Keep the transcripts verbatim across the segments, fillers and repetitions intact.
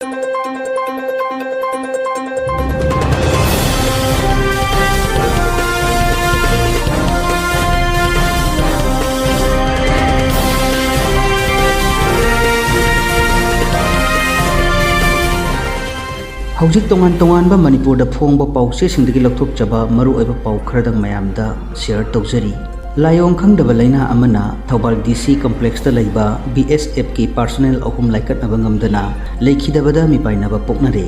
ꯍꯧꯖꯤꯛ ꯇꯣꯉꯥꯟ ꯇꯣꯉꯥꯟꯕ ꯃꯅꯤꯄꯨꯔꯗ ꯐꯣꯡꯕ ꯄꯥꯎꯆꯦꯁꯤꯡꯗꯒꯤ ꯂꯧꯊꯣꯛꯆꯕ ꯃꯔꯨꯑꯣꯏꯕ ꯄꯥꯎ ꯈꯔꯗꯪ ꯃꯌꯥꯝꯗ ꯁꯤꯌꯔ ꯇꯧꯖꯔꯤ꯫ ꯂꯥꯏꯑꯣꯡ ꯈꯪꯗꯕ ꯂꯩꯅꯥ ꯑꯃꯅ ꯊꯧꯕꯥꯜ ꯗꯤ ꯁꯤ ꯀꯝꯄ꯭ꯂꯦꯛꯁꯇ ꯂꯩꯕ ꯕꯤ ꯑꯦꯁ ꯑꯦꯐꯀꯤ ꯄꯥꯔꯁꯣꯅꯦꯜ ꯑꯍꯨꯝ ꯂꯥꯏꯀꯠꯅꯕ ꯉꯝꯗꯅ ꯂꯩꯈꯤꯗꯕꯗ ꯃꯤꯄꯥꯏꯅꯕ ꯄꯣꯛꯅꯔꯦ꯫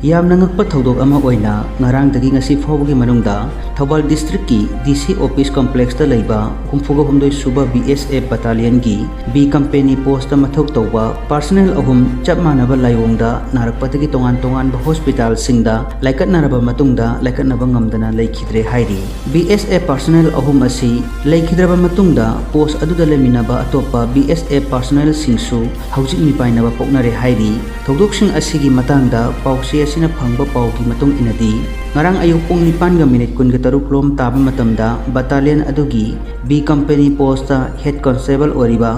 ꯌꯥꯝꯅ ꯉꯛꯄ ꯊꯧꯗꯣꯛ ꯑꯃ ꯑꯣꯏꯅ ꯉꯔꯥꯡꯗꯒꯤ ꯉꯁꯤ ꯐꯥꯎꯕꯒꯤ ꯃꯅꯨꯡꯗ ꯊꯧꯕꯥꯜ ꯗꯤꯁꯇ꯭ꯔꯤꯛꯀꯤ ꯗꯤ ꯁꯤ ꯑꯣꯐꯤꯁ ꯀꯝꯄ꯭ꯂꯦꯛꯁꯇ ꯂꯩꯕ ꯍꯨꯝꯐꯨꯒ ꯍꯨꯝꯗꯣꯏ ꯁꯨꯕ B S F ꯕꯇꯥꯂꯤꯌꯟꯒꯤ B company post ꯃꯊꯧ ꯇꯧꯕ ꯄꯥꯔꯁꯣꯅꯦꯜ ꯑꯍꯨꯝ ꯆꯞ ꯃꯥꯟꯅꯕ ꯂꯥꯏꯑꯣꯡꯗ ꯅꯥꯔꯛꯄꯗꯒꯤ ꯇꯣꯉꯥꯟ ꯇꯣꯉꯥꯟꯕ ꯍꯣꯁꯄꯤꯇꯥꯜꯁꯤꯡꯗ ꯂꯥꯏꯀꯠꯅꯔꯕ ꯃꯇꯨꯡꯗ ꯂꯥꯏꯀꯠꯅꯕ ꯉꯝꯗꯅ ꯂꯩꯈꯤꯗ꯭ꯔꯦ ꯍꯥꯏꯔꯤ꯫ ꯕꯤ ꯑꯦꯁ ꯑꯦꯐ ꯄꯥꯔꯁꯣꯅꯦꯜ ꯑꯍꯨꯝ ꯑꯁꯤ ꯂꯩꯈꯤꯗ꯭ꯔꯕ ꯃꯇꯨꯡꯗ ꯄꯣꯁ ꯑꯗꯨꯗ ꯂꯩꯃꯤꯟꯅꯕ ꯑꯇꯣꯞꯄ ꯕꯤ ꯑꯦꯁ ꯑꯦꯐ ꯄꯥꯔꯁꯣꯅꯦꯜꯁꯤꯡꯁꯨ ꯍꯧꯖꯤꯛ ꯃꯤꯄꯥꯏꯅꯕ ꯄꯣꯛꯅꯔꯦ ꯍꯥꯏꯔꯤ꯫ ꯊꯧꯗꯣꯛꯁꯤꯡ ꯑꯁꯤꯒꯤ ꯃꯇꯥꯡꯗ ꯄꯥꯎꯆꯦ ꯑꯁꯤꯅ ꯐꯪꯕ ꯄꯥꯎꯒꯤ ꯃꯇꯨꯡ ꯏꯟꯅꯗꯤ, ꯉꯔꯥꯡ ꯑꯌꯨꯛ ꯄꯨꯡ ꯅꯤꯄꯥꯟꯒ ꯃꯤꯅꯤꯠ ꯀꯨꯟꯒ ꯇꯔꯨꯛ ꯂꯣꯝ ꯇꯥꯕ ꯃꯇꯝꯗ ꯕꯇꯥꯂꯤꯌꯟ ꯑꯗꯨꯒꯤ B company post head constable ꯑꯣꯏꯔꯤꯕ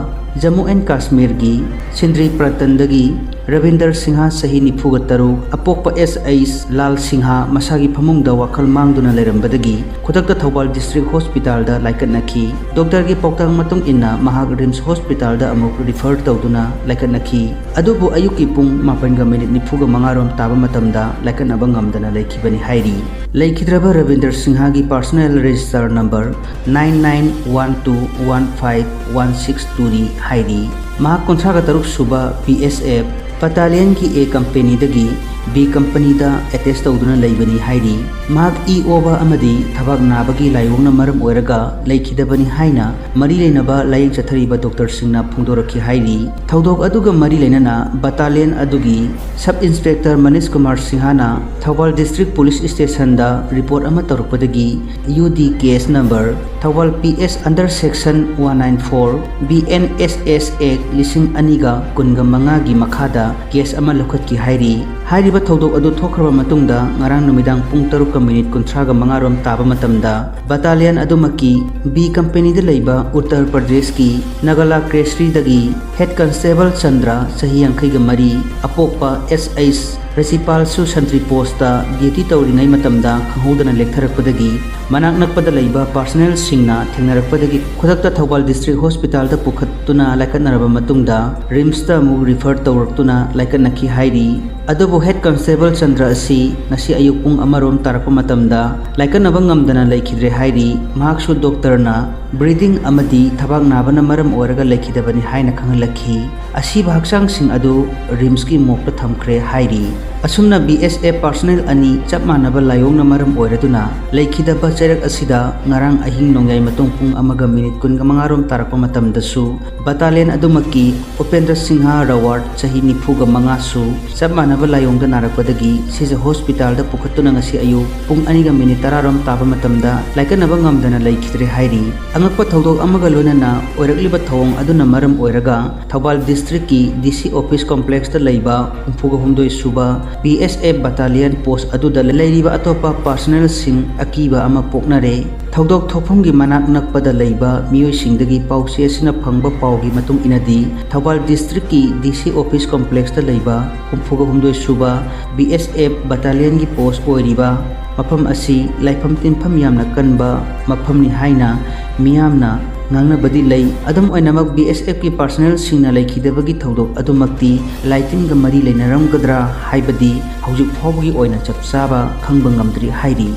ꯖꯝꯃꯨ ꯑꯦꯟ ꯀꯥꯁꯃꯤꯔꯒꯤ ꯁꯤꯟꯗ꯭ꯔꯤ ꯄ꯭ꯔꯇꯟꯗꯒꯤ ꯔꯕꯤꯟꯗꯔ ꯁꯤꯡꯍ, ꯆꯍꯤ ꯅꯤꯐꯨꯒ ꯇꯔꯨꯛ, ꯑꯄꯣꯛꯄ ꯑꯦꯁ ꯑꯩꯆ ꯂꯥꯜ ꯁꯤꯡꯍ, ꯃꯁꯥꯒꯤ ꯐꯃꯨꯡꯗ ꯋꯥꯈꯜ ꯃꯥꯡꯗꯨꯅ ꯂꯩꯔꯝꯕꯗꯒꯤ ꯈꯨꯗꯛꯇ ꯊꯧꯕꯥꯜ ꯗꯤꯁꯇ꯭ꯔꯤꯛ ꯍꯣꯁꯄꯤꯇꯥꯜꯗ ꯂꯥꯏꯀꯠꯅꯈꯤ꯫ ꯗꯣꯛꯇꯔꯒꯤ ꯄꯥꯎꯇꯥꯛ ꯃꯇꯨꯡ ꯏꯟꯅ ꯃꯍꯥꯛ ꯔꯤꯝꯁ ꯍꯣꯁꯄꯤꯇꯥꯜꯗ ꯑꯃꯨꯛ ꯔꯤꯐꯔ ꯇꯧꯗꯨꯅ ꯂꯥꯏꯀꯠꯅꯈꯤ꯫ ꯑꯗꯨꯕꯨ ꯑꯌꯨꯛꯀꯤ ꯄꯨꯡ ꯃꯥꯄꯟꯒ ꯃꯤꯅꯤꯠ ꯅꯤꯐꯨꯒ ꯃꯉꯥ ꯔꯣꯝ ꯇꯥꯕ ꯃꯇꯝꯗ ꯂꯥꯏꯀꯠꯅꯕ ꯉꯝꯗꯅ ꯂꯩꯈꯤꯕꯅꯤ ꯍꯥꯏꯔꯤ꯫ ꯂꯩꯈꯤꯗ꯭ꯔꯕ ꯔꯕꯤꯟꯗꯔ ꯁꯤꯡꯍꯒꯤ personal register number nine nine one two one five one six ꯇꯨꯅꯤ ꯍꯥꯏꯔꯤ꯫ ꯃꯍꯥꯛ ꯀꯨꯟꯊ꯭ꯔꯥꯒ ꯇꯔꯨꯛ ꯁꯨꯕ ꯕꯤ ꯑꯦꯁ ꯑꯦꯐ ꯕꯇꯥꯂꯤꯌꯟꯒꯤ ꯑꯦ ꯀꯝꯄꯦꯅꯤꯗꯒꯤ ꯕꯤ ꯀꯝꯄꯅꯤꯗ ꯑꯦꯇꯦꯁ ꯇꯧꯗꯨꯅ ꯂꯩꯕꯅꯤ ꯍꯥꯏꯔꯤ꯫ ꯃꯍꯥꯛ ꯏ ꯑꯣꯕ ꯑꯃꯗꯤ ꯊꯕꯥꯛ ꯅꯥꯕꯒꯤ ꯂꯥꯏꯑꯣꯡꯅ ꯃꯔꯝ ꯑꯣꯏꯔꯒ ꯂꯩꯈꯤꯗꯕꯅꯤ ꯍꯥꯏꯅ ꯃꯔꯤ ꯂꯩꯅꯕ ꯂꯥꯌꯦꯡ ꯆꯠꯊꯔꯤꯕ ꯗꯣꯛꯇꯔꯁꯤꯡꯅ ꯐꯣꯡꯗꯣꯔꯛꯈꯤ ꯍꯥꯏꯔꯤ꯫ ꯊꯧꯗꯣꯛ ꯑꯗꯨꯒ ꯃꯔꯤ ꯂꯩꯅꯅ ꯕꯇꯥꯂꯤꯌꯟ ꯑꯗꯨꯒꯤ ꯁꯕ ꯏꯟꯁꯄꯦꯛꯇꯔ ꯃꯅꯤꯁ ꯀꯨꯃꯥꯔ ꯁꯤꯡꯍꯅ ꯊꯧꯕꯥꯜ ꯗꯤꯁꯇ꯭ꯔꯤꯛ ꯄꯨꯂꯤꯁ ꯁ꯭ꯇꯦꯁꯟꯗ ꯔꯤꯄꯣꯔꯠ ꯑꯃ ꯇꯧꯔꯛꯄꯗꯒꯤ U D case number Thoubal P S under section one nine four B N S S Act ꯂꯤꯁꯤꯡ ꯑꯅꯤꯒ ꯀꯨꯟꯒ ꯃꯉꯥꯒꯤ ꯃꯈꯥꯗ ꯀꯦꯁ ꯑꯃ ꯂꯧꯈꯠꯈꯤ ꯍꯥꯏꯔꯤ꯫ ꯍꯥꯏꯔꯤꯕ ꯊꯧꯗꯣꯛ ꯑꯗꯨ ꯊꯣꯛꯈ꯭ꯔꯕ ꯃꯇꯨꯡꯗ ꯉꯔꯥꯡ ꯅꯨꯃꯤꯗꯥꯡ ꯄꯨꯡ ꯇꯔꯨꯛꯀ ꯃꯤꯅꯤꯠ ꯀꯨꯟꯊ꯭ꯔꯥꯒ ꯃꯉꯥ ꯔꯣꯝ ꯇꯥꯕ ꯃꯇꯝꯗ ꯕꯇꯥꯂꯤꯌꯟ ꯑꯗꯨꯃꯛꯀꯤ ꯕꯤ ꯀꯝꯄꯦꯅꯤꯗ ꯂꯩꯕ ꯎꯠꯇꯔ ꯄ꯭ꯔꯗꯦꯁꯀꯤ ꯅꯒꯂꯥ ꯀ꯭ꯔꯦꯁ꯭ꯔꯤꯗꯒꯤ ꯍꯦꯗ ꯀꯟꯁꯇꯦꯕꯜ ꯆꯟꯗ꯭ꯔ, ꯆꯍꯤ ꯌꯥꯡꯈꯩꯒ ꯃꯔꯤ, ꯑꯄꯣꯛꯄ ꯑꯦꯁ ꯑꯩꯆ ꯔꯁꯤꯄꯥꯜꯁꯨ ꯁꯟꯇ꯭ꯔꯤ ꯄꯣꯁꯇ ꯗ꯭ꯌꯨꯇꯤ ꯇꯧꯔꯤꯉꯩ ꯃꯇꯝꯗ ꯈꯪꯍꯧꯗꯅ ꯂꯦꯛꯊꯔꯛꯄꯗꯒꯤ ꯃꯅꯥꯛ ꯅꯛꯄꯗ ꯂꯩꯕ ꯄꯥꯔꯁꯅꯦꯜꯁꯤꯡꯅ ꯊꯦꯡꯅꯔꯛꯄꯗꯒꯤ ꯈꯨꯗꯛꯇ ꯊꯧꯕꯥꯜ ꯗꯤꯁꯇ꯭ꯔꯤꯛ ꯍꯣꯁꯄꯤꯇꯥꯜꯗ ꯄꯨꯈꯠꯇꯨꯅ ꯂꯥꯏꯀꯠꯅꯔꯕ ꯃꯇꯨꯡꯗ ꯔꯤꯝꯁꯇ ꯑꯃꯨꯛ ꯔꯤꯐꯔ ꯇꯧꯔꯛꯇꯨꯅ ꯂꯥꯏꯀꯠꯅꯈꯤ ꯍꯥꯏꯔꯤ꯫ ꯑꯗꯨꯕꯨ ꯍꯦꯗ ꯀꯟꯁꯇꯦꯕꯜ ꯆꯟꯗ꯭ꯔ ꯑꯁꯤ ꯉꯁꯤ ꯑꯌꯨꯛ ꯄꯨꯡ ꯑꯃ ꯔꯣꯝ ꯇꯥꯔꯛꯄ ꯃꯇꯝꯗ ꯂꯥꯏꯀꯠꯅꯕ ꯉꯝꯗꯅ ꯂꯩꯈꯤꯗ꯭ꯔꯦ ꯍꯥꯏꯔꯤ꯫ ꯃꯍꯥꯛꯁꯨ ꯗꯣꯛꯇꯔꯅ ꯕ꯭ꯔꯤꯗꯤꯡ ꯑꯃꯗꯤ ꯊꯕꯥꯛ ꯅꯥꯕꯅ ꯃꯔꯝ ꯑꯣꯏꯔꯒ ꯂꯩꯈꯤꯗꯕꯅꯤ ꯍꯥꯏꯅ ꯈꯪꯍꯜꯂꯛꯈꯤ꯫ ꯑꯁꯤꯕ ꯍꯛꯆꯥꯡꯁꯤꯡ ꯑꯗꯨ ꯔꯤꯝꯁꯀꯤ ꯃꯣꯔꯒꯇ ꯊꯝꯈ꯭ꯔꯦ ꯍꯥꯏꯔꯤ꯫ ꯑꯁꯨꯝꯅ ꯕꯤ ꯑꯦꯁ ꯑꯦꯐ ꯄꯥꯔꯁꯅꯦꯜ ꯑꯅꯤ ꯆꯞ ꯃꯥꯟꯅꯕ ꯂꯥꯏꯑꯣꯡꯅ ꯃꯔꯝ ꯑꯣꯏꯔꯗꯨꯅ ꯂꯩꯈꯤꯗꯕ ꯆꯩꯔꯛ ꯑꯁꯤꯗ ꯉꯔꯥꯡ ꯑꯍꯤꯡ ꯅꯣꯡꯌꯥꯏ ꯃꯇꯨꯡ ꯄꯨꯡ ꯑꯃꯒ ꯃꯤꯅꯤꯠ ꯀꯨꯟꯒ ꯃꯉꯥ ꯔꯣꯝ ꯇꯥꯔꯛꯄ ꯃꯇꯝꯗꯁꯨ ꯕꯇꯥꯂꯤꯌꯟ ꯑꯗꯨꯃꯛꯀꯤ ꯎꯄꯦꯟꯗ꯭ꯔ ꯁꯤꯡꯍ ꯔꯋꯥꯔꯗ, ꯆꯍꯤ ꯅꯤꯐꯨꯒ ꯃꯉꯥꯁꯨ ꯆꯞ ꯃꯥꯟꯅꯕ ꯂꯥꯏꯑꯣꯡꯗ ꯅꯥꯔꯛꯄꯗꯒꯤ ꯁꯤꯖ ꯍꯣꯁꯄꯤꯇꯥꯜꯗ ꯄꯨꯈꯠꯇꯨꯅ ꯉꯁꯤ ꯑꯌꯨꯛ ꯄꯨꯡ ꯑꯅꯤꯒ ꯃꯤꯅꯤꯠ ꯇꯔꯥ ꯔꯣꯝ ꯇꯥꯕ ꯃꯇꯝꯗ ꯂꯥꯏꯀꯠꯅꯕ ꯉꯝꯗꯅ ꯂꯩꯈꯤꯗ꯭ꯔꯦ ꯍꯥꯏꯔꯤ꯫ ꯑꯉꯛꯄ ꯊꯧꯗꯣꯛ ꯑꯃꯒ ꯂꯣꯏꯅꯅ ꯑꯣꯏꯔꯛꯂꯤꯕ ꯊꯧꯑꯣꯡ ꯑꯗꯨꯅ ꯃꯔꯝ ꯑꯣꯏꯔꯒ ꯊꯧꯕꯥꯜ ꯗꯤꯁꯇ꯭ꯔꯤꯛꯀꯤ ꯗꯤ ꯁꯤ ꯑꯣꯐꯤꯁ ꯀꯣꯝꯄ꯭ꯂꯦꯛꯁꯇ ꯂꯩꯕ ꯍꯨꯝꯐꯨꯒ ꯍꯨꯝꯗꯣꯏ ꯁꯨꯕ ꯕꯤ ꯑꯦꯁ ꯑꯦꯐ ꯕꯇꯥꯂꯤꯌꯟ ꯄꯣꯁ ꯑꯗꯨꯗ ꯂꯩꯔꯤꯕ ꯑꯇꯣꯞꯄ ꯄꯥꯔꯁꯅꯦꯜꯁꯤꯡ ꯑꯀꯤꯕ ꯑꯃ ꯄꯣꯛꯅꯔꯦ꯫ ꯊꯧꯗꯣꯛ ꯊꯣꯛꯐꯝꯒꯤ ꯃꯅꯥꯛ ꯅꯛꯄꯗ ꯂꯩꯕ ꯃꯤꯑꯣꯏꯁꯤꯡꯗꯒꯤ ꯄꯥꯎꯆꯦ ꯑꯁꯤꯅ ꯐꯪꯕ ꯄꯥꯎꯒꯤ ꯃꯇꯨꯡ ꯏꯟꯅꯗꯤ, ꯊꯧꯕꯥꯜ ꯗꯤꯁꯇ꯭ꯔꯤꯛꯀꯤ ꯗꯤ ꯁꯤ ꯑꯣꯐꯤꯁ ꯀꯣꯝꯄ꯭ꯂꯦꯛꯁꯇ ꯂꯩꯕ ꯍꯨꯝꯐꯨꯒ ꯍꯨꯝꯗꯣꯏ ꯁꯨꯕ ꯕꯤ ꯑꯦꯁ ꯑꯦꯐ ꯕꯇꯥꯂꯤꯌꯟꯒꯤ ꯄꯣꯁ ꯑꯣꯏꯔꯤꯕ ꯃꯐꯝ ꯑꯁꯤ ꯂꯥꯏꯐꯝ ꯇꯤꯟꯐꯝ ꯌꯥꯝꯅ ꯀꯟꯕ ꯃꯐꯝꯅꯤ ꯍꯥꯏꯅ ꯃꯤꯌꯥꯝꯅ ꯉꯥꯡꯅꯕꯗꯤ ꯂꯩ꯫ ꯑꯗꯨꯝ ꯑꯣꯏꯅꯃꯛ, ꯕꯤ ꯑꯦꯁ ꯑꯦꯐꯀꯤ ꯄꯥꯔꯁꯅꯦꯜꯁꯤꯡꯅ ꯂꯩꯈꯤꯗꯕꯒꯤ ꯊꯧꯗꯣꯛ ꯑꯗꯨꯃꯛꯇꯤ ꯂꯥꯏꯇꯤꯟꯒ ꯃꯔꯤ ꯂꯩꯅꯔꯝꯒꯗ꯭ꯔꯥ ꯍꯥꯏꯕꯗꯤ ꯍꯧꯖꯤꯛ ꯐꯥꯎꯕꯒꯤ ꯑꯣꯏꯅ ꯆꯞ ꯆꯥꯕ ꯈꯪꯕ ꯉꯝꯗ꯭ꯔꯤ ꯍꯥꯏꯔꯤ꯫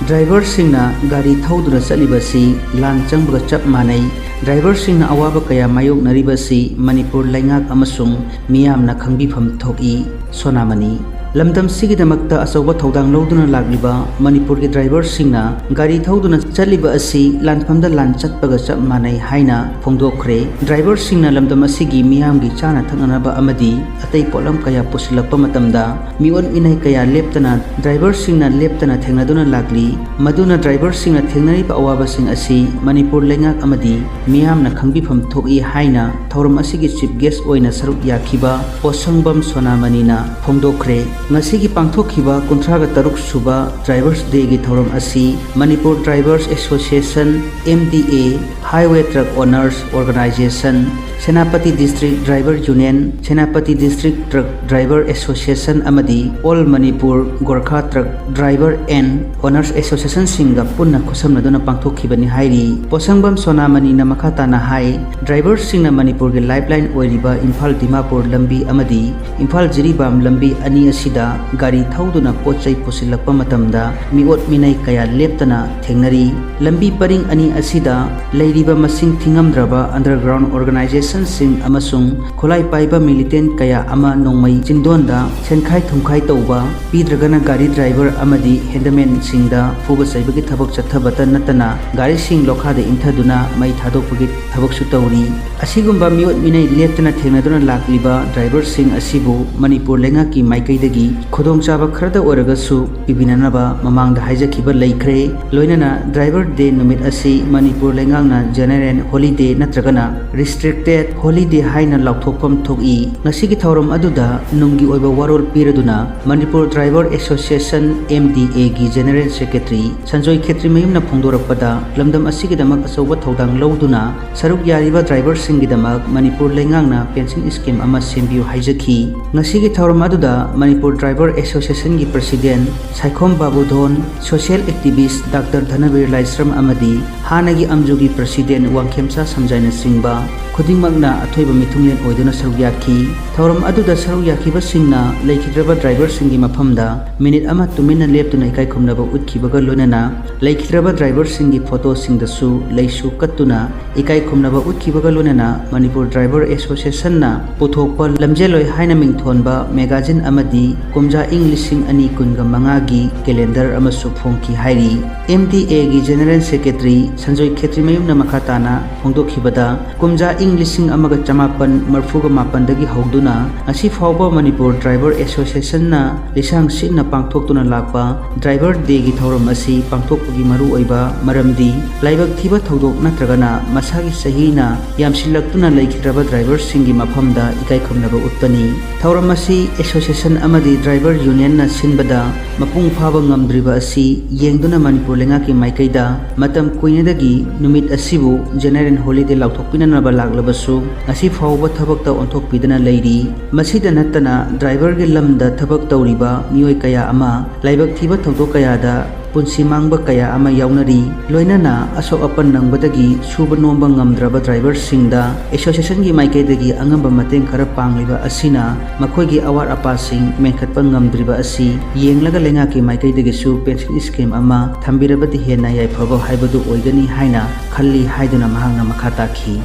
ꯗ꯭ꯔꯥꯏꯚꯔꯁꯤꯡꯅ ꯒꯥꯔꯤ ꯊꯧꯗꯨꯅ ꯆꯠꯂꯤꯕꯁꯤ ꯂꯥꯟ ꯆꯪꯕꯒ ꯆꯞ ꯃꯥꯟꯅꯩ꯫ ꯗ꯭ꯔꯥꯏꯚꯔꯁꯤꯡꯅ ꯑꯋꯥꯕ ꯀꯌꯥ ꯃꯥꯌꯣꯛꯅꯔꯤꯕꯁꯤ ꯃꯅꯤꯄꯨꯔ ꯂꯩꯉꯥꯛ ꯑꯃꯁꯨꯡ ꯃꯤꯌꯥꯝꯅ ꯈꯪꯕꯤꯐꯝ ꯊꯣꯛꯏ꯫ ꯁꯣꯅꯥꯃꯅꯤ꯫ ꯂꯝꯗꯝꯁꯤꯒꯤꯗꯃꯛꯇ ꯑꯆꯧꯕ ꯊꯧꯗꯥꯡ ꯂꯧꯗꯨꯅ ꯂꯥꯛꯂꯤꯕ ꯃꯅꯤꯄꯨꯔꯒꯤ ꯗ꯭ꯔꯥꯏꯚꯔꯁꯤꯡꯅ ꯒꯥꯔꯤ ꯊꯧꯗꯨꯅ ꯆꯠꯂꯤꯕ ꯑꯁꯤ ꯂꯥꯟꯐꯝꯗ ꯂꯥꯟ ꯆꯠꯄꯒ ꯆꯞ ꯃꯥꯟꯅꯩ ꯍꯥꯏꯅ ꯐꯣꯡꯗꯣꯛꯈ꯭ꯔꯦ꯫ ꯗ꯭ꯔꯥꯏꯚꯔꯁꯤꯡꯅ ꯂꯝꯗꯝ ꯑꯁꯤꯒꯤ ꯃꯤꯌꯥꯝꯒꯤ ꯆꯥꯅ ꯊꯛꯅꯅꯕ ꯑꯃꯗꯤ ꯑꯇꯩ ꯄꯣꯠꯂꯝ ꯀꯌꯥ ꯄꯨꯁꯤꯜꯂꯛꯄ ꯃꯇꯝꯗ ꯃꯤꯑꯣꯠ ꯃꯤꯅꯩ ꯀꯌꯥ ꯂꯦꯞꯇꯅ ꯗ꯭ꯔꯥꯏꯚꯔꯁꯤꯡꯅ ꯂꯦꯞꯇꯅ ꯊꯦꯡꯅꯗꯨꯅ ꯂꯥꯛꯂꯤ꯫ ꯃꯗꯨꯅ ꯗ꯭ꯔꯥꯏꯚꯔꯁꯤꯡꯅ ꯊꯦꯡꯅꯔꯤꯕ ꯑꯋꯥꯕꯁꯤꯡ ꯑꯁꯤ ꯃꯅꯤꯄꯨꯔ ꯂꯩꯉꯥꯛ ꯑꯃꯗꯤ ꯃꯤꯌꯥꯝꯅ ꯈꯪꯕꯤꯐꯝ ꯊꯣꯛꯏ ꯍꯥꯏꯅ ꯊꯧꯔꯝ ꯑꯁꯤꯒꯤ ꯆꯤꯐ ꯒꯦꯁ ꯑꯣꯏꯅ ꯁꯔꯨꯛ ꯌꯥꯈꯤꯕ ꯄꯣꯁꯪꯕꯝ ꯁꯣꯅꯥꯃꯅꯤꯅ ꯐꯣꯡꯗꯣꯛꯈ꯭ꯔꯦ꯫ ꯉꯁꯤꯒꯤ ꯄꯥꯡꯊꯣꯛꯈꯤꯕ ꯀꯨꯟꯊ꯭ꯔꯥꯒ ꯇꯔꯨꯛ ꯁꯨꯕ ꯗ꯭ꯔꯥꯏꯚꯔꯁ ꯗꯦꯒꯤ ꯊꯧꯔꯝ ꯑꯁꯤ Manipur drivers association, M D A, highway truck owners organisation, Senapati district driver union, Senapati district truck driver association ꯑꯃꯗꯤ all Manipur Gorkha truck driver and owners ꯑꯦꯁꯣꯁꯤꯌꯦꯁꯟꯁꯤꯡꯒ ꯄꯨꯟꯅ ꯈꯨꯠꯁꯝꯅꯗꯨꯅ ꯄꯥꯡꯊꯣꯛꯈꯤꯕꯅꯤ ꯍꯥꯏꯔꯤ꯫ ꯄꯣꯁꯪꯕꯝ ꯁꯣꯅꯥꯃꯅꯤꯅ ꯃꯈꯥ ꯇꯥꯅ ꯍꯥꯏ, ꯗ꯭ꯔꯥꯏꯚꯔꯁꯤꯡꯅ ꯃꯅꯤꯄꯨꯔꯒꯤ ꯂꯥꯏꯐꯂꯥꯏꯟ ꯑꯣꯏꯔꯤꯕ ꯏꯝꯐꯥꯜ ꯗꯤꯃꯥꯄꯨꯔ ꯂꯝꯕꯤ ꯑꯃꯗꯤ ꯏꯝꯐꯥꯜ ꯖꯤꯔꯤꯕꯥꯝ ꯂꯝꯕꯤ ꯑꯅꯤ ꯑꯁꯤꯗ ꯒꯥꯔꯤ ꯊꯧꯗꯨꯅ ꯄꯣꯠ ꯆꯩ ꯄꯨꯁꯤꯜꯂꯛꯄ ꯃꯇꯝꯗ ꯃꯤꯑꯣꯠ ꯃꯤꯅꯩ ꯀꯌꯥ ꯂꯦꯞꯇꯅ ꯊꯦꯡꯅꯔꯤ꯫ ꯂꯝꯕꯤ ꯄꯔꯤꯡ ꯑꯅꯤ ꯑꯁꯤꯗ ꯂꯩꯔꯤꯕ ꯃꯁꯤꯡ ꯊꯤꯉꯝꯗ꯭ꯔꯕ underground organizationꯁꯤꯡ ꯑꯃꯁꯨꯡ ꯈꯨꯠꯂꯥꯏ ꯄꯥꯏꯕ militant ꯀꯌꯥ ꯑꯃ ꯅꯣꯡꯃꯩ ꯆꯤꯟꯗꯣꯟꯗ ꯁꯦꯟꯈꯥꯏ ꯊꯨꯝꯈꯥꯏ ꯇꯧꯕ, ꯄꯤꯗ꯭ꯔꯒꯅ ꯒꯥꯔꯤ ꯗ꯭ꯔꯥꯏꯚꯔ ꯑꯃꯗꯤ ꯍꯦꯟꯗꯃꯦꯟꯁꯤꯡꯗ ꯐꯨꯕ ꯆꯩꯕꯒꯤ ꯊꯕꯛ ꯆꯠꯊꯕꯇ ꯅꯠꯇꯅ ꯒꯥꯔꯤꯁꯤꯡ ꯂꯣꯈꯥꯗ ꯏꯟꯊꯗꯨꯅ ꯃꯩ ꯊꯥꯗꯣꯛꯄꯒꯤ ꯊꯕꯛꯁꯨ ꯇꯧꯔꯤ꯫ ꯑꯁꯤꯒꯨꯝꯕ ꯃꯤꯑꯣꯠ ꯃꯤꯅꯩ ꯂꯦꯞꯇꯅ ꯊꯦꯡꯅꯗꯨꯅ ꯂꯥꯛꯂꯤꯕ ꯗ꯭ꯔꯥꯏꯚꯔꯁꯤꯡ ꯑꯁꯤꯕꯨ ꯃꯅꯤꯄꯨꯔ ꯂꯩꯉꯥꯛꯀꯤ ꯃꯥꯏꯀꯩꯗꯒꯤ ꯈꯨꯗꯣꯡꯆꯥꯕ ꯈꯔꯗ ꯑꯣꯏꯔꯒꯁꯨ ꯄꯤꯕꯤꯅꯅꯕ ꯃꯃꯥꯡꯗ ꯍꯥꯏꯖꯈꯤꯕ ꯂꯩꯈ꯭ꯔꯦ꯫ ꯂꯣꯏꯅꯅ ꯗ꯭ꯔꯥꯏꯚꯔ ꯗꯦ ꯅꯨꯃꯤꯠ ꯑꯁꯤ ꯃꯅꯤꯄꯨꯔ ꯂꯩꯉꯥꯛꯅ general holiday ꯅꯠꯇ꯭ꯔꯒꯅ restricted holiday ꯍꯥꯏꯅ ꯂꯥꯎꯊꯣꯛꯐꯝ ꯊꯣꯛꯏ꯫ ꯉꯁꯤꯒꯤ ꯊꯧꯔꯝ ꯑꯗꯨꯗ ꯅꯨꯡꯒꯤ ꯑꯣꯏꯕ ꯋꯥꯔꯣꯜ ꯄꯤꯔꯗꯨꯅ Manipur driver association, M D ꯑꯦꯒꯤ general secretary ꯁꯟꯖꯣꯏ ꯈꯦꯇ꯭ꯔꯤꯃꯌꯨꯝꯅ ꯐꯣꯡꯗꯣꯔꯛꯄꯗ, ꯂꯝꯗꯝ ꯑꯁꯤꯒꯤꯗꯃꯛ ꯑꯆꯧꯕ ꯊꯧꯗꯥꯡ ꯂꯧꯗꯨꯅ ꯁꯔꯨꯛ ꯌꯥꯔꯤꯕ ꯗ꯭ꯔꯥꯏꯚꯔꯁꯤꯡꯒꯤꯗꯃꯛ ꯃꯅꯤꯄꯨꯔ ꯂꯩꯉꯥꯛꯅ pension scheme ꯑꯃ ꯁꯦꯝꯕꯤꯌꯨ ꯍꯥꯏꯖꯈꯤ꯫ ꯉꯁꯤꯒꯤ ꯊꯧꯔꯝ ꯑꯗꯨꯗ ꯃꯅꯤꯄꯨꯔ ꯗ꯭ꯔꯥꯏꯚꯔ ꯑꯦꯁꯣꯁꯤꯌꯦꯁꯟꯒꯤ president Saikhom Babudhon, social activist doctor Dhanabir Laishram ꯑꯃꯗꯤ ꯍꯥꯟꯅꯒꯤ ꯑꯝꯖꯨꯒꯤ president ꯋꯥꯡꯈꯦꯝꯆꯥ ꯁꯝꯖꯥꯏꯅꯆꯤꯡꯕ ꯈꯨꯗꯤꯡꯃꯛꯅ ꯑꯊꯣꯏꯕ ꯃꯤꯊꯨꯡꯂꯦꯟ ꯑꯣꯏꯗꯨꯅ ꯁꯔꯨꯛ ꯌꯥꯈꯤ꯫ ꯊꯧꯔꯝ ꯑꯗꯨꯗ ꯁꯔꯨꯛ ꯌꯥꯈꯤꯕꯁꯤꯡꯅ ꯂꯩꯈꯤꯗ꯭ꯔꯕ ꯗ꯭ꯔꯥꯏꯚꯔꯁꯤꯡꯒꯤ ꯃꯐꯝꯗ ꯃꯤꯅꯤꯠ ꯑꯃ ꯇꯨꯃꯤꯟꯅ ꯂꯦꯞꯇꯨꯅ ꯏꯀꯥꯏ ꯈꯨꯝꯅꯕ ꯎꯠꯈꯤꯕꯒ ꯂꯣꯏꯅꯅ ꯂꯩꯈꯤꯗ꯭ꯔꯕ ꯗ꯭ꯔꯥꯏꯚꯔꯁꯤꯡꯒꯤ ꯐꯣꯇꯣꯁꯤꯡꯗꯁꯨ ꯂꯩꯁꯨ ꯀꯠꯇꯨꯅ ꯏꯀꯥꯏ ꯈꯨꯝꯅꯕ ꯎꯠꯈꯤꯕꯒ ꯂꯣꯏꯅꯅ ꯃꯅꯤꯄꯨꯔ ꯗ꯭ꯔꯥꯏꯚꯔ ꯑꯦꯁꯣꯁꯤꯌꯦꯁꯟꯅ ꯄꯨꯊꯣꯛꯄ ꯂꯝꯖꯦꯜꯂꯣꯏ ꯍꯥꯏꯅ ꯃꯤꯡꯊꯣꯟꯕ ꯃꯦꯒꯥꯖꯤꯟ ꯑꯃꯗꯤ ꯀꯨꯝꯖꯥ ꯏꯪ ꯂꯤꯁꯤꯡ ꯑꯅꯤ ꯀꯨꯟꯒ ꯃꯉꯥꯒꯤ ꯀꯦꯂꯦꯟꯗꯔ ꯑꯃꯁꯨ ꯐꯣꯡꯈꯤ ꯍꯥꯏꯔꯤ꯫ ꯑꯦꯝ ꯗꯤ ꯑꯦꯒꯤ ꯖꯦꯅꯔꯦꯜ ꯁꯦꯀ꯭ꯔꯦꯇꯔꯤ ꯁꯟꯖꯣꯏ ꯈꯦꯇ꯭ꯔꯤꯃꯌꯨꯝꯅ ꯃꯈꯥ ꯇꯥꯅ ꯐꯣꯡꯗꯣꯛꯈꯤꯕꯗ, ꯀꯨꯝꯖꯥ ꯏꯪ ꯂꯤꯁꯤꯡ ꯑꯃꯒ ꯆꯃꯥꯄꯟ ꯃꯔꯐꯨꯒ ꯃꯥꯄꯟꯗꯒꯤ ꯍꯧꯗꯨꯅ ꯉꯁꯤ ꯐꯥꯎꯕ ꯃꯅꯤꯄꯨꯔ ꯗ꯭ꯔꯥꯏꯚꯔ ꯑꯦꯁꯣꯁꯤꯌꯦꯁꯟꯅ ꯂꯤꯁꯥꯡ ꯁꯤꯠꯅ ꯄꯥꯡꯊꯣꯛꯇꯨꯅ ꯂꯥꯛꯄ ꯗ꯭ꯔꯥꯏꯚꯔ ꯗꯦꯒꯤ ꯊꯧꯔꯝ ꯑꯁꯤ ꯄꯥꯡꯊꯣꯛꯄꯒꯤ ꯃꯔꯨꯑꯣꯏꯕ ꯃꯔꯝꯗꯤ ꯂꯥꯏꯕꯛ ꯊꯤꯕ ꯊꯧꯗꯣꯛ ꯅꯠꯇ꯭ꯔꯒꯅ ꯃꯁꯥꯒꯤ ꯆꯍꯤꯅ ꯌꯥꯝꯁꯤꯜꯂꯛꯇꯨꯅ ꯂꯩꯈꯤꯗ꯭ꯔꯕ ꯗ꯭ꯔꯥꯏꯚꯔꯁꯤꯡꯒꯤ ꯃꯐꯝꯗ ꯏꯀꯥꯏ ꯈꯨꯝꯅꯕ ꯎꯠꯄꯅꯤ꯫ ꯊꯧꯔꯝ ꯑꯁꯤ ꯑꯦꯁꯣꯁꯤꯌꯦꯁꯟ ꯑꯃꯗꯤ ꯗ꯭ꯔꯥꯏꯚꯔ ꯌꯨꯅꯤꯌꯟꯅ ꯁꯤꯟꯕꯗ ꯃꯄꯨꯡ ꯐꯥꯕ ꯉꯝꯗ꯭ꯔꯤꯕ ꯑꯁꯤ ꯌꯦꯡꯗꯨꯅ ꯃꯅꯤꯄꯨꯔ ꯂꯩꯉꯥꯛꯀꯤ ꯃꯥꯏꯀꯩꯗ ꯃꯇꯝ ꯀꯨꯏꯅꯗꯒꯤ ꯅꯨꯃꯤꯠ ꯑꯁꯤꯕꯨ ꯖꯦꯅꯔꯦꯜ ꯍꯣꯂꯤꯗꯦ ꯂꯥꯎꯊꯣꯛꯄꯤꯅꯅꯕ ꯂꯥꯛꯂꯕꯁꯨ ꯉꯁꯤ ꯐꯥꯎꯕ ꯊꯕꯛꯇ ꯑꯣꯟꯊꯣꯛꯄꯤꯗꯅ ꯂꯩꯔꯤ꯫ ꯃꯁꯤꯗ ꯅꯠꯇꯅ ꯗ꯭ꯔꯥꯏꯚꯔꯒꯤ ꯂꯝꯗ ꯊꯕꯛ ꯇꯧꯔꯤꯕ ꯃꯤꯑꯣꯏ ꯀꯌꯥ ꯑꯃ ꯂꯥꯏꯕꯛ ꯊꯤꯕ ꯊꯧꯗꯣꯛ ꯀꯌꯥꯗ ꯄꯨꯟꯁꯤ ꯃꯥꯡꯕ ꯀꯌꯥ ꯑꯃ ꯌꯥꯎꯅꯔꯤ꯫ ꯂꯣꯏꯅꯅ ꯑꯁꯣꯛ ꯑꯄꯟ ꯅꯪꯕꯗꯒꯤ ꯁꯨꯕ ꯅꯣꯝꯕ ꯉꯝꯗ꯭ꯔꯕ ꯗ꯭ꯔꯥꯏꯚꯔꯁꯤꯡꯗ ꯑꯦꯁꯣꯁꯤꯌꯦꯁꯟꯒꯤ ꯃꯥꯏꯀꯩꯗꯒꯤ ꯑꯉꯝꯕ ꯃꯇꯦꯡ ꯈꯔ ꯄꯥꯡꯂꯤꯕ ꯑꯁꯤꯅ ꯃꯈꯣꯏꯒꯤ ꯑꯋꯥꯠ ꯑꯄꯥꯁꯤꯡ ꯃꯦꯟꯈꯠꯄ ꯉꯝꯗ꯭ꯔꯤꯕ ꯑꯁꯤ ꯌꯦꯡꯂꯒ ꯂꯩꯉꯥꯛꯀꯤ ꯃꯥꯏꯀꯩꯗꯒꯤꯁꯨ ꯄꯦꯟꯁꯤꯟ ꯁ꯭ꯀꯤꯝ ꯑꯃ ꯊꯝꯕꯤꯔꯕꯗꯤ ꯍꯦꯟꯅ ꯌꯥꯏꯐꯕ ꯍꯥꯏꯕꯗꯨ ꯑꯣꯏꯒꯅꯤ ꯍꯥꯏꯅ ꯈꯜꯂꯤ ꯍꯥꯏꯗꯨꯅ ꯃꯍꯥꯛꯅ ꯃꯈꯥ ꯇꯥꯈꯤ꯫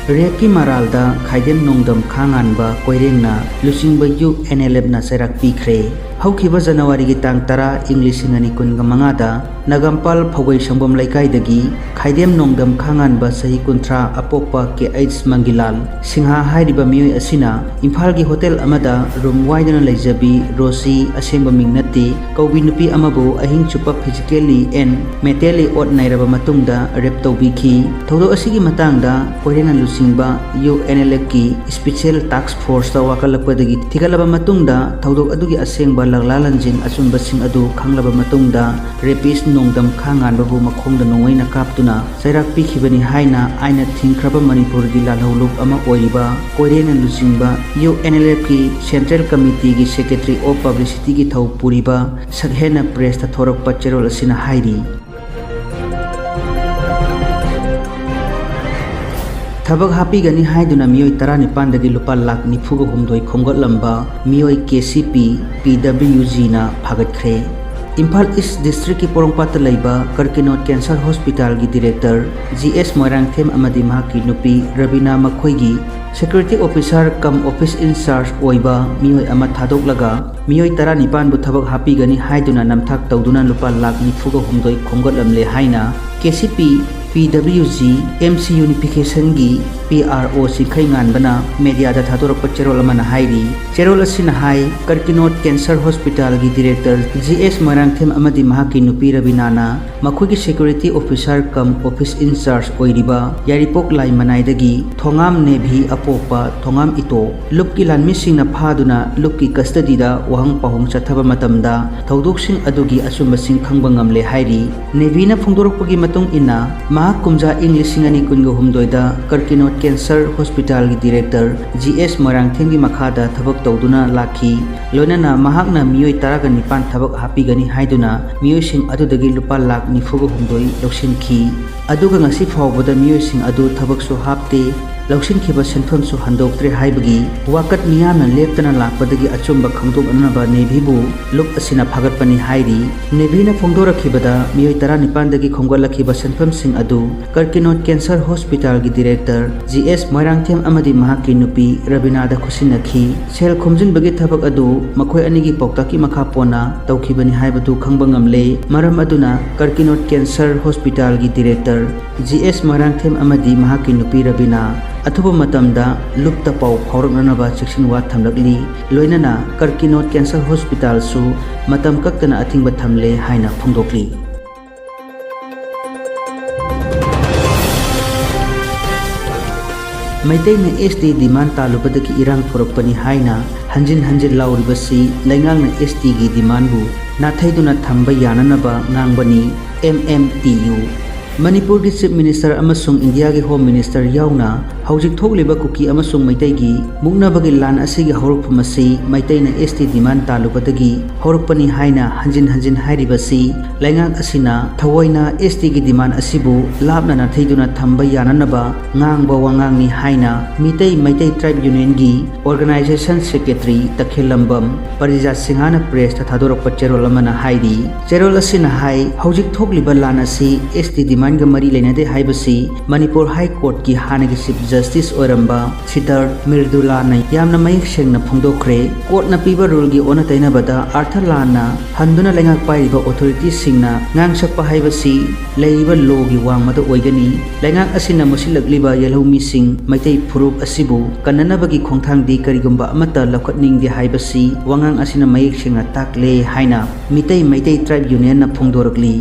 ꯔꯦꯞꯀꯤ ꯃꯔꯥꯜꯗ ꯈꯥꯏꯗꯦꯝ ꯅꯣꯡꯗꯝ ꯈꯥꯉꯥꯟꯕ ꯀꯣꯏꯔꯦꯡꯅ ꯂꯨꯆꯤꯡꯕ ꯌꯨ ꯑꯦꯟ ꯑꯦꯜ ꯑꯦꯐꯅ ꯆꯩꯔꯥꯛ ꯄꯤꯈ꯭ꯔꯦ꯫ ꯍꯧꯈꯤꯕ ꯖꯅꯋꯥꯔꯤꯒꯤ ꯇꯥꯡ ꯇꯔꯥ, ꯏꯪ ꯂꯤꯁꯤꯡ ꯑꯅꯤ ꯀꯨꯟꯒ ꯃꯉꯥꯗ ꯅꯒꯥꯝꯄꯥꯜ ꯐꯧꯒꯩ ꯁꯪꯕꯝ ꯂꯩꯀꯥꯏꯗꯒꯤ ꯈꯥꯏꯗꯦꯝ ꯅꯣꯡꯗꯝ ꯈꯥꯉꯥꯟꯕ ꯆꯍꯤ ꯀꯨꯟꯊ꯭ꯔꯥ ꯑꯄꯣꯛꯄ ꯀꯦ ꯑꯩꯆ ꯃꯪꯒꯤꯂꯥꯜ ꯁꯤꯡꯍꯥ ꯍꯥꯏꯔꯤꯕ ꯃꯤꯑꯣꯏ ꯑꯁꯤꯅ ꯏꯝꯐꯥꯜꯒꯤ ꯍꯣꯇꯦꯜ ꯑꯃꯗ ꯔꯨꯝ ꯋꯥꯏꯗꯨꯅ ꯂꯩꯖꯕꯤ ꯔꯣꯖꯤ, ꯑꯁꯦꯡꯕ ꯃꯤꯡ ꯅꯠꯇꯦ, ꯀꯧꯕꯤ ꯅꯨꯄꯤ ꯑꯃꯕꯨ ꯑꯍꯤꯡ ꯆꯨꯞꯄ physically and mentally ꯑꯣꯠ ꯅꯩꯔꯕ ꯃꯇꯨꯡꯗ ꯔꯦꯞ ꯇꯧꯕꯤꯈꯤ꯫ ꯊꯧꯗꯣꯛ ꯑꯁꯤꯒꯤ ꯃꯇꯥꯡꯗ ꯀꯣꯏꯔꯦꯡꯅ ꯂꯨꯆꯤꯡꯕ ꯌꯨ ꯑꯦꯟ ꯑꯦꯜ ꯑꯦꯐꯀꯤ ꯁ꯭ꯄꯤꯁꯦꯜ ꯇꯥꯛꯁ ꯐꯣꯔꯁꯇ ꯋꯥꯀꯠꯂꯛꯄꯗꯒꯤ ꯊꯤꯒꯠꯂꯕ ꯃꯇꯨꯡꯗ ꯊꯧꯗꯣꯛ ꯑꯗꯨꯒꯤ ꯑꯁꯦꯡꯕ ꯂꯛꯂꯥ ꯂꯟꯖꯤꯟ ꯑꯆꯨꯝꯕꯁꯤꯡ ꯑꯗꯨ ꯈꯪꯂꯕ ꯃꯇꯨꯡꯗ rapist ꯅꯣꯡꯗꯝ ꯈꯥꯉꯥꯟꯕꯕꯨ ꯃꯈꯣꯡꯗ ꯅꯣꯡꯃꯩꯅ ꯀꯥꯞꯇꯨꯅ ꯆꯩꯔꯥꯛ ꯄꯤꯈꯤꯕꯅꯤ ꯍꯥꯏꯅ ꯑꯥꯏꯟꯅ ꯊꯤꯡꯈ꯭ꯔꯕ ꯃꯅꯤꯄꯨꯔꯒꯤ ꯂꯥꯜꯍꯧꯂꯨꯞ ꯑꯃ ꯑꯣꯏꯔꯤꯕ ꯀꯣꯏꯔꯦꯅ ꯂꯨꯆꯤꯡꯕ UNLFꯀꯤ Central Committeeꯒꯤ Secretary of Publicityꯒꯤ ꯊꯧ ꯄꯨꯔꯤꯕ ꯁꯛꯍꯦꯟꯅ pressꯇ ꯊꯣꯔꯛꯄ ꯆꯦꯔꯣꯜ ꯑꯁꯤꯅ ꯍꯥꯏꯔꯤ꯫ ꯊꯕꯛ ꯍꯥꯞꯄꯤꯒꯅꯤ ꯍꯥꯏꯗꯨꯅ ꯃꯤꯑꯣꯏ ꯇꯔꯥꯅꯤꯄꯥꯟꯗꯒꯤ ꯂꯨꯄꯥ ꯂꯥꯈ ꯅꯤꯐꯨꯒ ꯍꯨꯝꯗꯣꯏ ꯈꯣꯝꯒꯠꯂꯝꯕ ꯃꯤꯑꯣꯏ KCP PWGꯅ ꯐꯥꯒꯠꯈ꯭ꯔꯦ꯫ ꯏꯝꯐꯥꯜ East Districtꯀꯤ ꯄꯣꯔꯣꯝꯄꯥꯠꯇ ꯂꯩꯕ ꯀꯔꯀꯤꯅꯣꯠ Cancer Hospitalꯒꯤ Director GS ꯃꯣꯏꯔꯥꯡꯊꯦꯝ ꯑꯃꯗꯤ ꯃꯍꯥꯛꯀꯤ ꯅꯨꯄꯤ ꯔꯕꯤꯅꯥ ꯃꯈꯣꯏꯒꯤ Security Officer cum Office in Charge ꯑꯣꯏꯕ ꯃꯤꯑꯣꯏ ꯑꯃ ꯊꯥꯗꯣꯛꯂꯒ ꯃꯤꯑꯣꯏ ꯇꯔꯥꯅꯤꯄꯥꯟꯕꯨ ꯊꯕꯛ ꯍꯥꯞꯄꯤꯒꯅꯤ ꯍꯥꯏꯗꯨꯅ ꯅꯝꯊꯥꯛ ꯇꯧꯗꯨꯅ ꯂꯨꯄꯥ ꯂꯥꯈ ꯅꯤꯐꯨꯒ ꯍꯨꯝꯗꯣꯏ ꯈꯣꯝꯒꯠꯂꯝꯂꯦ ꯍꯥꯏꯅ KCP PWG MC Unificationꯒꯤ PRO ꯆꯤꯡꯈꯩ ꯉꯥꯟꯕꯅ mediaꯗ ꯊꯥꯗꯣꯔꯛꯄ ꯆꯦꯔꯣꯜ ꯑꯃꯅ ꯍꯥꯏꯔꯤ꯫ ꯆꯦꯔꯣꯜ ꯑꯁꯤꯅ ꯍꯥꯏ, ꯀꯔꯀꯤꯅꯣꯠ Cancer Hospitalꯒꯤ Director GS ꯃꯣꯏꯔꯥꯡꯊꯦꯝ ꯑꯃꯗꯤ ꯃꯍꯥꯛꯀꯤ ꯅꯨꯄꯤ ꯔꯕꯤꯅꯥꯅ ꯃꯈꯣꯏꯒꯤ Security Officer cum Office in Charge ꯑꯣꯏꯔꯤꯕ ꯌꯥꯏꯔꯤꯄꯣꯛ ꯂꯥꯏꯃꯅꯥꯏꯗꯒꯤ ꯊꯣꯉꯥꯝ ꯅꯦꯚꯤ ꯑꯄꯣꯛꯄ ꯊꯣꯉꯥꯝ ꯏꯇꯣ ꯂꯨꯞꯀꯤ ꯂꯥꯟꯃꯤꯁꯤꯡꯅ ꯐꯥꯗꯨꯅ ꯂꯨꯞꯀꯤ custodyꯗ ꯋꯥꯍꯪ ꯄꯥꯎꯍꯪ ꯆꯠꯊꯕ ꯃꯇꯝꯗ ꯊꯧꯗꯣꯛꯁꯤꯡ ꯑꯗꯨꯒꯤ ꯑꯆꯨꯝꯕꯁꯤꯡ ꯈꯪꯕ ꯉꯝꯂꯦ ꯍꯥꯏꯔꯤ꯫ ꯅꯦꯚꯤꯅ ꯐꯣꯡꯗꯣꯔꯛꯄꯒꯤ ꯃꯇꯨꯡ ꯏꯟꯅ, ꯃꯍꯥꯛ ꯀꯨꯝꯖꯥ ꯏꯪ ꯂꯤꯁꯤꯡ ꯑꯅꯤ ꯀꯨꯟꯒ ꯍꯨꯝꯗꯣꯏꯗ ꯀꯔꯀꯤꯅꯣꯠ Cancer Hospitalꯒꯤ Director GS ꯃꯣꯏꯔꯥꯡꯊꯦꯝꯒꯤ ꯃꯈꯥꯗ ꯊꯕꯛ ꯇꯧꯗꯨꯅ ꯂꯥꯛꯈꯤ꯫ ꯂꯣꯏꯅꯅ ꯃꯍꯥꯛꯅ ꯃꯤꯑꯣꯏ ꯇꯔꯥꯒ ꯅꯤꯄꯥꯟ ꯊꯕꯛ ꯍꯥꯞꯄꯤꯒꯅꯤ ꯍꯥꯏꯗꯨꯅ ꯃꯤꯑꯣꯏꯁꯤꯡ ꯑꯗꯨꯗꯒꯤ ꯂꯨꯄꯥ ꯂꯥꯈ ꯅꯤꯐꯨꯒ ꯍꯨꯝꯗꯣꯏ ꯂꯧꯁꯤꯟꯈꯤ꯫ ꯑꯗꯨꯒ ꯉꯁꯤ ꯐꯥꯎꯕꯗ ꯃꯤꯑꯣꯏꯁꯤꯡ ꯑꯗꯨ ꯊꯕꯛꯁꯨ ꯍꯥꯞꯇꯦ, ꯂꯧꯁꯤꯟꯈꯤꯕ ꯁꯦꯟꯐꯝꯁꯨ ꯍꯟꯗꯣꯛꯇ꯭ꯔꯦ ꯍꯥꯏꯕꯒꯤ ꯋꯥꯀꯠ ꯃꯤꯌꯥꯝꯅ ꯂꯦꯞꯇꯅ ꯂꯥꯛꯄꯗꯒꯤ ꯑꯆꯨꯝꯕ ꯈꯪꯗꯣꯛꯅꯅꯕ ꯅꯦꯚꯤꯕꯨ ꯂꯨꯞ ꯑꯁꯤꯅ ꯐꯥꯒꯠꯄꯅꯤ ꯍꯥꯏꯔꯤ꯫ ꯅꯦꯚꯤꯅ ꯐꯣꯡꯗꯣꯔꯛꯈꯤꯕꯗ ꯃꯤꯑꯣꯏ ꯇꯔꯥꯅꯤꯄꯥꯟꯗꯒꯤ ꯈꯣꯝꯒꯠꯂꯛꯈꯤꯕ ꯁꯦꯟꯐꯝꯁꯤꯡ ꯑꯗꯨ ꯀꯔꯀꯤꯅꯣꯠ Cancer Hospitalꯒꯤ Director GS ꯃꯣꯏꯔꯥꯡꯊꯦꯝ ꯑꯃꯗꯤ ꯃꯍꯥꯛꯀꯤ ꯅꯨꯄꯤ ꯔꯕꯤꯅꯥꯗ ꯈꯨꯠꯁꯤꯟꯅꯈꯤ꯫ ꯁꯦꯜ ꯈꯣꯝꯖꯤꯟꯕꯒꯤ ꯊꯕꯛ ꯑꯗꯨ ꯃꯈꯣꯏ ꯑꯅꯤꯒꯤ ꯄꯥꯎꯇꯥꯛꯀꯤ ꯃꯈꯥ ꯄꯣꯟꯅ ꯇꯧꯈꯤꯕꯅꯤ ꯍꯥꯏꯕꯗꯨ ꯈꯪꯕ ꯉꯝꯂꯦ꯫ ꯃꯔꯝ ꯑꯗꯨꯅ ꯀꯔꯀꯤꯅꯣꯠ Cancer Hospitalꯒꯤ Director GS ꯃꯣꯏꯔꯥꯡꯊꯦꯝ ꯑꯃꯗꯤ ꯃꯍꯥꯛꯀꯤ ꯅꯨꯄꯤ ꯔꯕꯤꯅꯥ ꯑꯊꯨꯕ ꯃꯇꯝꯗ ꯂꯨꯞꯇ ꯄꯥꯎ ꯐꯥꯎꯔꯛꯅꯅꯕ ꯆꯦꯛꯁꯤꯟ ꯋꯥ ꯊꯝꯂꯛꯂꯤ꯫ ꯂꯣꯏꯅꯅ ꯀꯔꯀꯤꯅꯣꯠ Cancer Hospitalꯁꯨ ꯃꯇꯝ ꯀꯛꯇꯅ ꯑꯊꯤꯡꯕ ꯊꯝꯂꯦ ꯍꯥꯏꯅ ꯐꯣꯡꯗꯣꯛꯂꯤ꯫ ꯃꯩꯇꯩꯅ ST demand ꯇꯥꯜꯂꯨꯕꯗꯒꯤ ꯏꯔꯥꯡ ꯊꯣꯔꯛꯄꯅꯤ ꯍꯥꯏꯅ ꯍꯟꯖꯤꯟ ꯍꯟꯖꯤꯟ ꯂꯥꯎꯔꯤꯕꯁꯤ ꯂꯩꯉꯥꯛꯅ ꯑꯦꯁ ꯇꯤꯒꯤ ꯗꯤꯃꯥꯟꯕꯨ ꯅꯥꯊꯩꯗꯨꯅ ꯊꯝꯕ ꯌꯥꯅꯅꯕ ꯉꯥꯡꯕꯅꯤ꯫ M M T U. ꯃꯅꯤꯄꯨꯔꯒꯤ ꯆꯤꯐ ꯃꯤꯅꯤꯁꯇꯔ ꯑꯃꯁꯨꯡ ꯏꯟꯗꯤꯌꯥꯒꯤ ꯍꯣꯝ ꯃꯤꯅꯤꯁꯇꯔ ꯌꯥꯎꯅ ꯍꯧꯖꯤꯛ ꯊꯣꯛꯂꯤꯕ ꯀꯨꯀꯤ ꯑꯃꯁꯨꯡ ꯃꯩꯇꯩꯒꯤ ꯃꯨꯛꯅꯕꯒꯤ ꯂꯥꯟ ꯑꯁꯤꯒꯤ ꯍꯧꯔꯛꯐꯝ ꯑꯁꯤ ꯃꯩꯇꯩꯅ ꯑꯦꯁ ꯇꯤ ꯗꯤꯃꯥꯟ ꯇꯥꯜꯂꯨꯕꯗꯒꯤ ꯍꯧꯔꯛꯄꯅꯤ ꯍꯥꯏꯅ ꯍꯟꯖꯤꯟ ꯍꯟꯖꯤꯟ ꯍꯥꯏꯔꯤꯕꯁꯤ ꯂꯩꯉꯥꯛ ꯑꯁꯤꯅ ꯊꯑꯣꯏꯅ ꯑꯦꯁ ꯇꯤꯒꯤ ꯗꯤꯃꯥꯟ ꯑꯁꯤꯕꯨ ꯂꯥꯞꯅ ꯅꯥꯊꯩꯗꯨꯅ ꯊꯝꯕ ꯌꯥꯅꯅꯕ ꯉꯥꯡꯕ ꯋꯥꯉꯥꯡꯅꯤ ꯍꯥꯏꯅ ꯃꯤꯇꯩ ꯃꯩꯇꯩ ꯇ꯭ꯔꯥꯏꯕ ꯌꯨꯅꯤꯌꯟꯒꯤ ꯑꯣꯔꯒꯅꯥꯏꯖꯦꯁꯟ ꯁꯦꯀ꯭ꯔꯦꯇꯔꯤ ꯇꯈꯦꯜꯂꯝꯕꯝ ꯄꯔꯤꯖꯥ ꯁꯤꯡꯍꯅ ꯄ꯭ꯔꯦꯁꯇ ꯊꯥꯗꯣꯔꯛꯄ ꯆꯦꯔꯣꯜ ꯑꯃꯅ ꯍꯥꯏꯔꯤ꯫ ꯆꯦꯔꯣꯜ ꯑꯁꯤꯅ ꯍꯥꯏ, ꯍꯧꯖꯤꯛ ꯊꯣꯛꯂꯤꯕ ꯂꯥꯟ ꯑꯁꯤ ꯑꯦꯁ ꯇꯤ ꯗꯤꯃꯥꯟꯒ ꯃꯔꯤ ꯂꯩꯅꯗꯦ ꯍꯥꯏꯕꯁꯤ ꯃꯅꯤꯄꯨꯔ ꯍꯥꯏ ꯀꯣꯔꯠꯀꯤ ꯍꯥꯟꯅꯒꯤ ꯆꯤꯐ ꯖꯁꯇꯤꯁ ꯑꯣꯏꯔꯝꯕ ꯁꯤꯗꯔ ꯃꯤꯔꯗꯨꯂꯥꯅ ꯌꯥꯝꯅ ꯃꯌꯦꯛ ꯁꯦꯡꯅ ꯐꯣꯡꯗꯣꯛꯈ꯭ꯔꯦ꯫ ꯀꯣꯔꯠꯅ ꯄꯤꯕ ꯔꯨꯜꯒꯤ ꯑꯣꯟꯅ ꯇꯩꯅꯕꯗ ꯑꯥꯔꯊ ꯂꯥꯟꯅ ꯍꯟꯗꯨꯅ ꯂꯩꯉꯥꯛ ꯄꯥꯏꯔꯤꯕ ꯑꯣꯊꯣꯔꯤꯇꯤꯁꯤꯡꯅ ꯉꯥꯡꯁꯛꯄ ꯍꯥꯏꯕꯁꯤ ꯂꯩꯔꯤꯕ ꯂꯣꯒꯤ ꯋꯥꯡꯃꯗ ꯑꯣꯏꯒꯅꯤ꯫ ꯂꯩꯉꯥꯛ ꯑꯁꯤꯅ ꯃꯨꯁꯤꯜꯂꯛꯂꯤꯕ ꯌꯦꯜꯍꯧꯃꯤꯁꯤꯡ ꯃꯩꯇꯩ ꯐꯨꯔꯨꯞ ꯑꯁꯤꯕꯨ ꯀꯟꯅꯅꯕꯒꯤ ꯈꯣꯡꯊꯥꯡꯗꯤ ꯀꯔꯤꯒꯨꯝꯕ ꯑꯃꯠꯇ ꯂꯧꯈꯠꯅꯤꯡꯗꯦ ꯍꯥꯏꯕꯁꯤ ꯋꯥꯉꯥꯡ ꯑꯁꯤꯅ ꯃꯌꯦꯛ ꯁꯦꯡꯅ ꯇꯥꯛꯂꯦ ꯍꯥꯏꯅ ꯃꯤꯇꯩ ꯃꯩꯇꯩ ꯇ꯭ꯔꯥꯏꯕ ꯌꯨꯅꯤꯌꯟꯅ ꯐꯣꯡꯗꯣꯔꯛꯂꯤ꯫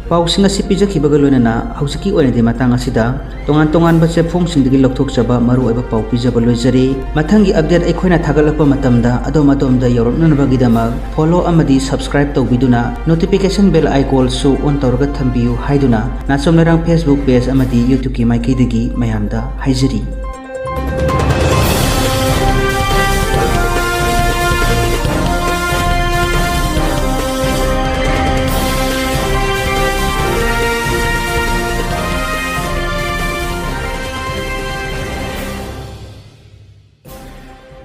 ꯄꯥꯎꯁꯤꯡ ꯑꯁꯤ ꯄꯤꯖꯈꯤꯕꯒ ꯂꯣꯏꯅꯅ ꯍꯧꯖꯤꯛꯀꯤ ꯑꯣꯏꯅꯗꯤ ꯃꯇꯥꯡ ꯑꯁꯤꯗ ꯇꯣꯉꯥꯟ ꯇꯣꯉꯥꯟꯕ ꯆꯦꯐꯣꯡꯁꯤꯡꯗꯒꯤ ꯂꯧꯊꯣꯛꯆꯕ ꯃꯔꯨꯑꯣꯏꯕ ꯄꯥꯎ ꯄꯤꯖꯕ ꯂꯣꯏꯖꯔꯦ꯫ ꯃꯊꯪꯒꯤ ꯑꯞꯗꯦꯠ ꯑꯩꯈꯣꯏꯅ ꯊꯥꯒꯠꯂꯛꯄ ꯃꯇꯝꯗ ꯑꯗꯣꯝ ꯑꯗꯣꯝꯗ ꯌꯧꯔꯛꯅꯅꯕꯒꯤꯗꯃꯛ ꯐꯣꯂꯣ ꯑꯃꯗꯤ ꯁꯕꯁꯀ꯭ꯔꯥꯏꯕ ꯇꯧꯕꯤꯗꯨꯅ ꯅꯣꯇꯤꯐꯤꯀꯦꯁꯟ ꯕꯦꯜ ꯑꯥꯏꯀꯣꯟꯁꯨ ꯑꯣꯟ ꯇꯧꯔꯒ ꯊꯝꯕꯤꯌꯨ ꯍꯥꯏꯗꯨꯅ ꯅꯥꯆꯣꯝ ꯂꯩꯔꯥꯡ ꯐꯦꯁꯕꯨꯛ ꯄꯦꯖ ꯑꯃꯗꯤ ꯌꯨꯇ꯭ꯌꯨꯕꯀꯤ ꯃꯥꯏꯀꯩꯗꯒꯤ ꯃꯌꯥꯝꯗ ꯍꯥꯏꯖꯔꯤ꯫